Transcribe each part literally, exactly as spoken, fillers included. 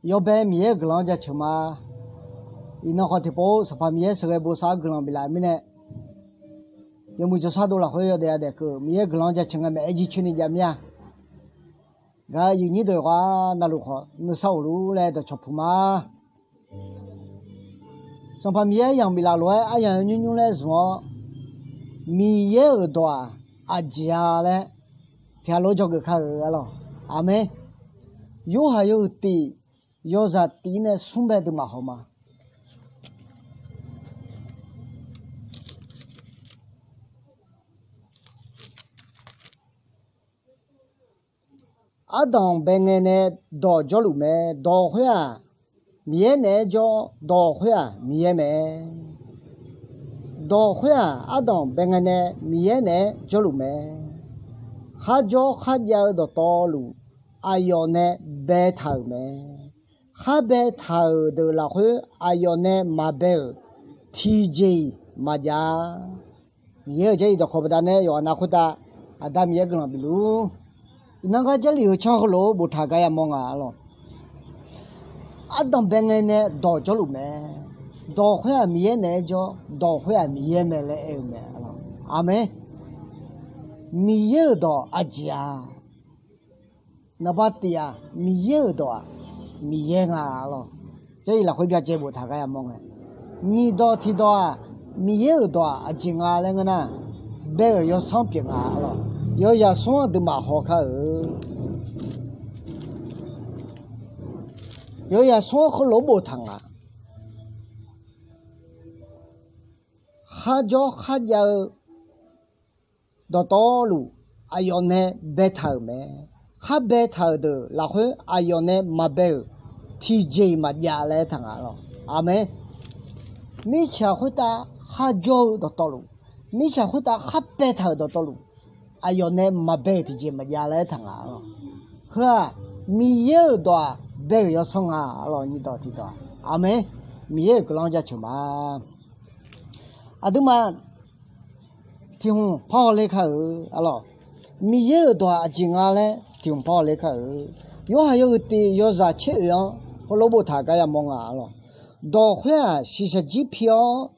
Yawbae Miqyaer-euq guiqlanq-anr jaceuq ma. Iqnan khawf tiqpov-or, Sanqpaq Miqyaer sheuqghae bosav-awr guiqlanq biflaf-euq mirnae, yawmuiq jawrshar dov lafkhoer yawdaef yadaef keuv Miqyaer-euq guiqlanq-anr jaceuq ngae maeq-aer jircoer ni jav mir-a. Gaq-eu yuifnyir deuq yawqghaq navluf khawf nuisar of lur laer dawqcawq puq ma. Sanqpaq Miqyaer aryamq biflaf lof-aer aryamq yawnymr nymr laer zmq-awr, Miqyaer-euq dawq-aq aqjeq-a laer tiqghaq lof-aer dzawgeuf kar-euq arlawq. Aqmeq. Yorhaq yawhuiq tif, yawzaq tif-ir nae smr bae deuq maqhaw ma. Ardanq bae ngae nae dawq jawrluf mae. Dawq khoer-aq, Miqyaer naeq-aer jawr. Dawq khoer-aq, Miqyaer mae. Dawq khoer-aq, ardanq bae ngae nae Miqyaer naeq-aer jawrluf mae. Kharjawr kharjav-eu dawqtawvluf, aqyawf nae baetaq-euq mae. Khar baetaq-euq deuq lafkhoer aqyawf nae maqbae-euq tiqjeq-iq maqjav-a. Miqyaer-euq jarlif dawqkawq baqdanae yawqha nav khoertav Aqda Miqyaer guiqlanq bifluf-ur. Iqnan gar jarlif-euq canr heulof-aer boftaq gar yamawr nga arlawq. Ardanq bae ngae nae dawq jawrluf mae. Dawq khoer-aq Miqyaer naeq-aer jawr. Dawq khoer-aq Miqyaer mae laer aer-eu mae arlawq. Aqmeq. Miqyaer-euq dawq aqjeq-a. Naqba tif-aq, Miqyaer-euq dawq-aq Miqyaer nga arlawq. Jarlif lafkhoer byacaevbof taq gar yamawr ngae, nyiq dawq tiqdawq-aq, Miqyaer-euq dawq-aq aqjeq nga laer ngeur nar, bae-euq yawsanr pyeuf nga arlawq. Yawzaq smr aqduimaf haw kar-euq. Yawzaq smr-anr heulof-aer boftaq nga. Kharjawr kharjav-eu dawqtawvluf, aqyawf nae baetaq-euq mae. Khar baetaq-euq deuq lafkhoer aqyawf nae maqbae-euq tiqjeq-iq maqjav laer aertaq nga arlawq. Aqmeq. Mirtsaq khoertav kharjawr-eu dawqtawvluf, mirtsaq khoertav khar baetaq-euq dawqtawvluf, aqyawf nae maqbae-euq tiqjeq maqjav laer aertaq nga arlawq. Heu-aq, Miqyaer-euq dawq-aq bae-euq yawsanr nga arlawq. Nyiq dawq tiqdawq-aq, aqmeq. Miqyaer-euq guiqlanq-anr jaceuq ma. Aqduimaf tiq hmq parhaw ler kar-euq arlawq. Miqyaer-euq dawq-aq aqjeq nga laer tiq hmq parhaw ler kar-euq. Yorhaq yawhuiq tif yawzaq caer oeq-anr heulof-aer boftaq gar yamawr nga arlawq. Dawq khoer-aq shiqshaq jir pi-awr,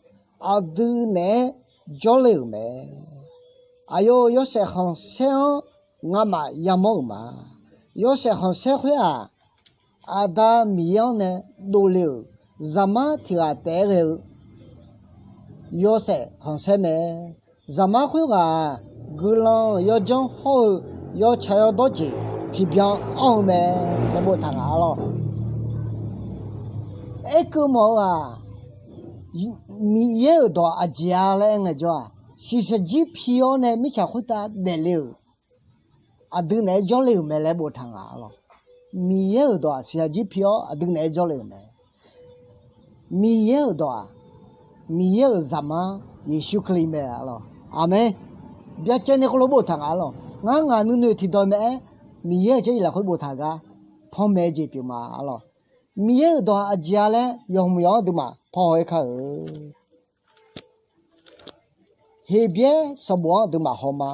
aqdui naeq-aer jawrle-euq mae. Aqyawf-euq yawshaef khanqsaer-anr ngamaf yamawr-euq ma. Yawshaef khanqsaer khoer-aq, Aqda Miqyaer-anr nae dovle-euq Zaqmar tiq ghaq taef-aer ghae-eu yawshaef khanqsaer mae. Zaqmar khoerghaq-aq, guiqlanq yawjanr hawr-eu yawtsaq yawdawr jeq tiqbyan anr-eu mae laer boftaq nga arlawq. Aerkeuv mawf-eu-aq, Miqyaer-euq dawq aqjeq-a laer aer ngaejawr-aq, shiqshaq jir pi-awr nae mirtsaq khoertav daefle-euq aqdui naeq-aer jawrle-euq mae laer boftaq nga arlawq. Miqyaer-euq dawq-aq shiqshaq jir pi-awr aqdui naeq-aer jawrle-euq mae. Miqyaer-euq dawq-aq, Miqyaer-euq Zaqmar Yeqsur Kali mae arlawq. Aqmeq. Byacaevni khoerlof boftaq nga arlawq. Ngar ngaq nuinoeq tiqdawq mae-aer, Miqyaer-euq jarlif lafkhoer boftaq gar panmaeq-eu jeq pyeuf ma arlawq. Miqyaer-euq dawq-aq aqjeq-a laer yawq hmq yawq-anr aqduimaf parhaw-aer kar-euq. Heqbyaer sanqbof-anr aqduimaf haw ma.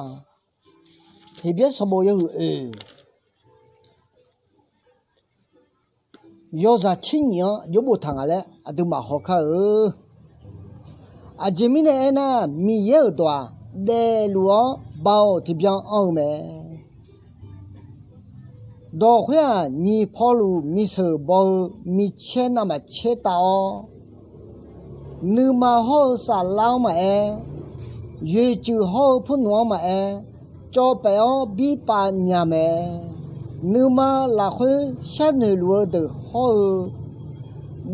Heqbyaer sanqbof yawhuiq oeq, yawzaq tser nyiq-anr aqjox boftaq nga laer aqduimaf haw kar-eu. Aqjeq mirnae aernar, Miqyaer-euq dawq-aq daefluf-awr baoq tiqbyan anr-eu mae. Dawq khoer-aq, nyiq pawluf miqsheuq baw-eu micaer navmaqtser tav-awr, nuima hawr-eu saflar-anr maqaer, yoeqcuiv hawr-eu purnmq-anr maqaer, cawv paef-awr birpav nya mae. Nuima lafkhoer sharnoeq luf-eu deuq hawr-eu,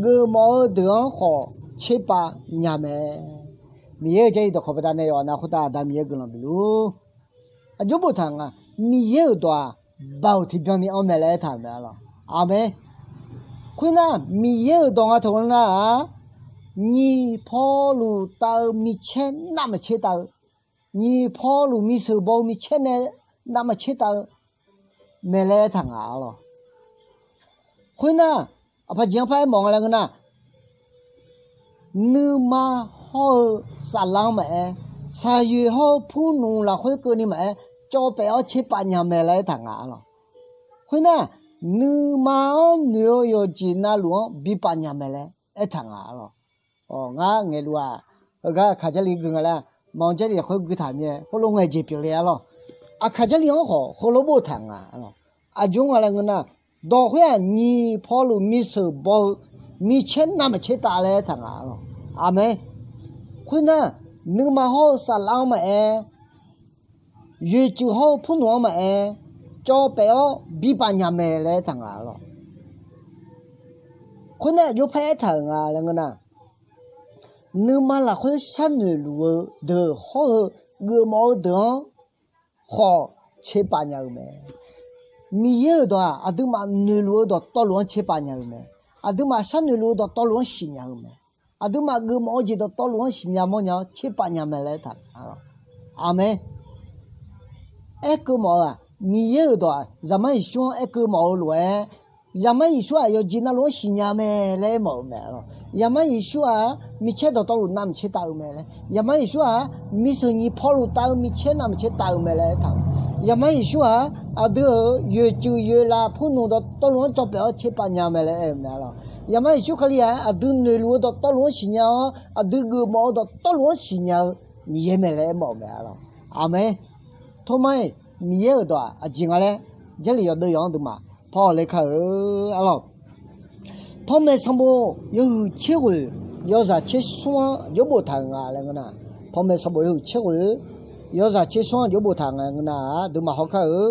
geufmawf-eu deuq-anr khawf tserpav nya mae. Miqyaer-euq jarlif dawqkawq baqdanae yawqha nav khoertav Aqda Miqyaer guiqlanq bifluf-ur. Aqjox boftaq nga, Miqyaer-euq dawq-aq baoq tiqbyan ni anr mae laer aertaq-euq mae arlawq. Aqmeq. Khoernar, Miqyaer-euq dawq nga taq-eu nar-aq, nyiq pawluf tav-eu micaer navmaqtser tav-eu, nyiq pawluf miqsheuq baw-eu micaer nae navmaqtser tav-eu mae laer aertaq nga arlawq. Khoernar, aqpaq jeq-anr par aermawf nga laer ngeur nar, nuima hawr-eu saflar-anr maqaer, saqyoeq hawr-eu purnmq lafkhoer keuvni maqaer, cawv paef-awr tserpav nya mae laer aertaq nga arlawq. Khoernar, nuima-anr noeq-eu yawqjeq navluf-anr bipaf nya mae laer aertaq nga arlawq. Ngar ngaeqluf-aq, heugar Aqkaq Jarlif gui nga laer, Manq Jarlif lafkhoer gui taq mir-aer khoerlof ngaeq jeq pyeufle arlawq. Aqkaq Jarlif-anr khawf heulof boftaq nga arlawq. Aqjox nga laer ngeur nar, dawq khoer-aq nyiq pawluf miseuq baw-eu micaer navmaqtser tav laer aertaq nga arlawq. Aqmeq. Khoernar, nuima hawr-eu saflar-anr maqaer, yoeqcuiv hawr-eu purnmq-anr maqaer, cawv paef-awr bipaf nya mae laer aertaq nga arlawq. Khoernar, aqjox par aertaq-euq nga laer ngeur nar, nuima lafkhoer sharnoeq luf-eu deuq hawr-eu geufmawf-eu deuq-anr khawf tserpav nya-eu mae. Miqyaer-euq dawq-aq, aqduimaf noeqluf-eu dawqtawvluf-anr tserpav nya-eu mae. Aqduimaf sharnoeq luf-eu dawqtawvluf-anr siqnya-eu mae. Aqduimaf geufmawf-eu jeq dawqtawvluf-anr siqnya mawrnya-awr tserpav nya mae laer aertaq. Aqmeq. Aerkeuv mawf-eu-aq, Miqyaer-euq dawq-aq, Zaqmar Yeqsur-anr aerkeuv mawf-eu lof-aer, Zaqmar Yeqsur-aq yawqjeq navluf-anr siqnya mae laer aermawf-eu mae arlawq. Zaqmar Yeqsur-aq micaer dawqtawvluf navmaqtser tav-eu mae laer. Zaqmar Yeqsur-aq miseuq nyiq pawluf tav-eu micaer navmaqtser tav-eu mae laer aertaq-eu. Zaqmar Yeqsur-aq aqdui-euq yoeqcuiv yoeqlaf purnmq dawqtawvluf-anr cawv paef-awr tserpav nya mae laer aer-eu mae arlawq. Zaqmar Yeqsur Kali-aq aqdui noeqluf-eu dawqtawvluf-anr siqnya-awr, aqdui geufmawf-eu dawqtawvluf-anr siqnya-eu Miqyaer mae laer aermawf-eu mae arlawq. Aqmeq. Tormar-iq, Miqyaer-euq dawq-aq aqjeq nga laer, Jarlif yawqdeuv yawq-anr duimaf pawr hawle kar-eu arlawq. Panmaeq sanqbof yawhuiq tser ghoeq yawzaq tser smr-anr aqjox boftaq-euq nga laer ngeur nar, panmaeq sanqbof yawhuiq tser ghoeq yawzaq tser smr-anr aqjox boftaq nga ngeur nar-aq, duimaf haw kar-eu.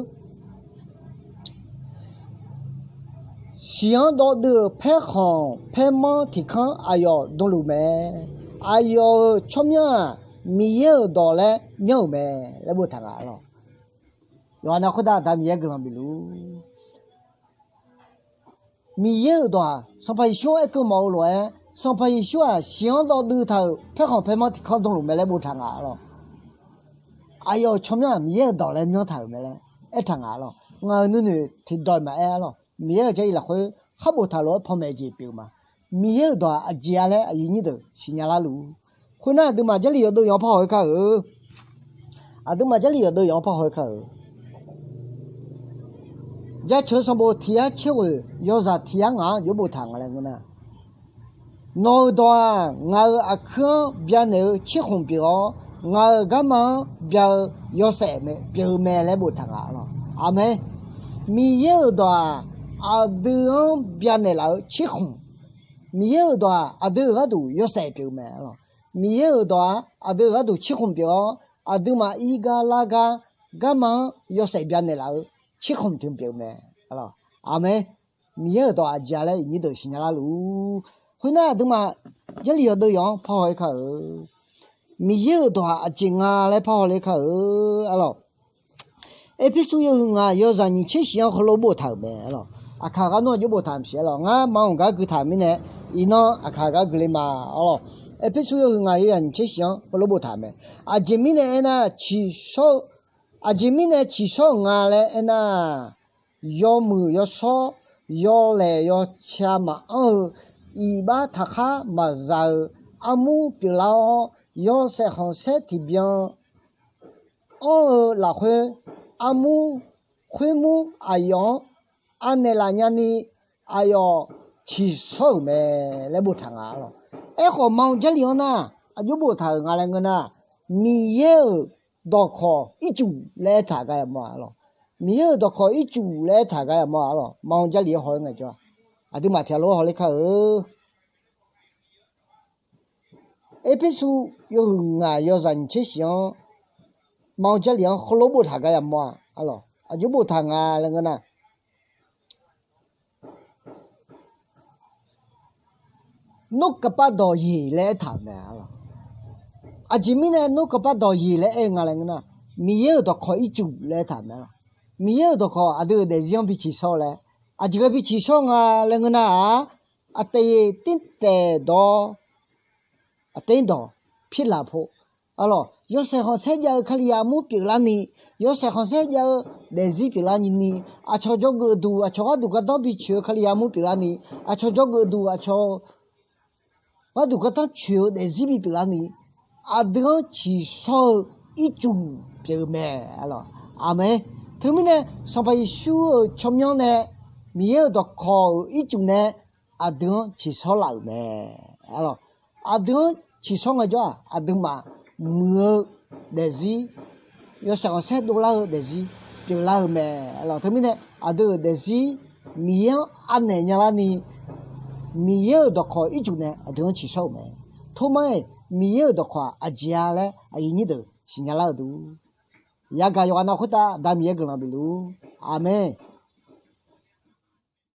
Siq-anr dawv duiv-euq paerkhanq paermanr tiq kanr aqyawf dmluf mae. Aqyawf-euq tsawrmyanr-aq, Miqyaer-euq dawq laer myanr-euq mae laer boftaq nga arlawq. Yawqha nav khoertav Aqda Miqyaer guiqlanq bifluf. Miqyaer-euq dawq-aq, Sanqpaq Yeqsur-anr aerkeuv mawf-eu lof-aer, Sanqpaq Yeqsur-aq siq-anr dawv duiv taq-euq paerkhanq paermanr tiq kanr dmluf mae laer boftaq nga arlawq. Aqyawf-euq tsawrmyanr-aq Miqyaer-euq dawq laer myanr taq-euq mae laer aertaq nga arlawq. Ngaq-euq nuinoeq tiqdawq maqaer arlawq. Miqyaer-euq Jarlif lafkhoer khar boftaq lof-aer panmaeq jeq pyeuf ma. Miqyaer-euq dawq-aq aqjeq-a laer aqyuif nyir deuq siqnya larluf. Khoernar, aqduimaf Jarlif yawqdeuv yawq-anr par haw-aer kar-eu. Aqduimaf Jarlif yawqdeuv yawq-anr par haw-aer kar-eu. Jaceuq sanqbof tiq yar tser ghoeq yawzaq tiq yar ngaq-anr aqjox boftaq nga laer ngeur nar, nawq-euq dawq-aq, ngaq-euq aqkuir-anr byanaeq-eu tserkhmq pyeuf-awr, ngaq-euq garma-anr bya-eu yawshaef pyeuf-eu mae laer boftaq nga arlawq. Aqmeq. Miqyaer-euq dawq-aq, aqdui-anr byanaeq laf-eu tserkhmq. Miqyaer-euq dawq-aq, aqdui-euq gharduq yawshaef pyeuf-eu mae arlawq. Miqyaer-euq dawq-aq, aqdui-euq gharduq tserkhmq pyeuf-awr, aqduimaf irgar largar garma-anr yawshaef byanaeq laf-eu tserkhmq tiq pyeuf-eu mae. Aqmeq. Miqyaer-euq dawq aqjeq-a laer aqyuif nyir deuq siqnya larluf. Khoernar, aqduimaf Jarlif yawqdeuv yawq-anr par haw-aer kar-eu. Miqyaer-euq dawq-aq aqjeq nga laer par hawler kar-eu arlawq. Erpersu yawhuiq ngaq yawzaq nyiq tser shif-anr heulof boftaq-euq mae arlawq. Aqkaq gar nawr aqjox boftaq maqsiq arlawq. Ngar ma-anr gar guitaq mirnae, iqnan aqkaq gar guiqle ma arlawq. Erpersu yawhuiq ngaq yawzaq nyiq tser shif-anr heulof boftaq mae. Aqjeq mirnae aernar, ciqshawr-eu, aqjeq mirnae ciqshawr-euq nga laer aernar, yawmuiq yawshawr, yawlaeq yawca maqanr-eu, iqbax taqkhar maqza-eu, armur pyeuflar-awr, yawshaef khanqsaer tiqbyan anr-eu lafkhoer, armur khoermur aqyawf-anr anaeq laf nyani, aqyawf ciqshawr-euq mae laer boftaq nga arlawq. Aerkhawf, ma-anr Jarlif-anr nar, aqjox boftaq-euq nga laer ngeur nar, Miqyaer-euq dawqkawq ircuf laer aertaq gar yamawr-a arlawq. Miqyaer-euq dawqkawq ircuf laer aertaq gar yamawr-a arlawq. Ma-anr Jarlif-anr haw-aer ngaejawr, aqduimaf tiq ghaq lof-aer hawler kar-eu. Erpersu yawhuiq ngaq yawzaq nyiq tser shif-anr ma-anr Jarlif-anr heulof boftaq gar yamawr-a arlawq. Aqjox boftaq nga laer ngeur nar, Nor kaqpav dawqyeq laer aertaq-euq mae arlawq. Aqjeq mirnae nor kaqpav dawqyeq laer aer-eu nga laer ngeur nar, Miqyaer-euq dawqkawq ircuf laer aertaq-euq mae arlawq. Miqyaer-euq dawqkawq aqdui-euq daefzir-anr bi ciqshawr-eu laer, aqjeq ghae bi ciqshawr nga laer ngeur nar-aq, aqtaeq tirtaeq dawq, aqtaeq dawq, pirlaf po arlawq. Yawshaef khanqsaer jav-eu Kalizaq armur pyeuflarni, yawshaef khanqsaer jav-eu daefzir pyeuflarni, aqcawq dzawgeuf duq aqcawq gharduq gardanr bi coeq-eu Kalizaq armur pyeuflarni, aqcawq dzawgeuf duq aqcawq gharduq gardanr coeq-eu daefzir bipyeuf larni, aqdui-anr ciqshawr-eu ircuf pyeuf-eu mae. Aqmeq. Teumirnae Sanqpaq Yeqsur-euq tsawrmyanr nae Miqyaer-euq dawqkawq-euq ircuf nae aqdui-anr ciqshawr laf-euq mae. Aqdui-anr ciqshawr ngaejawr-aq, aqduimaf muiq-eu daefzir, yawshaef khanqsaer dovlar-eu daefzir pyeuflar-eu mae. Teumirnae aqdui-euq daefzir Miqyaer-anr anaeq nyalarni, Miqyaer-euq dawqkawq ircuf nae aqdui-anr ciqshawr-euq mae. Tormar-iq Miqyaer-euq dawqkawq-aq aqjeq-a laer aqyuif nyir deuq siqnya lar-eu dur. Yagaq yawqghaq nav khoertav Aqda Miqyaer guiqlanq bifluf-ur. Aqmeq.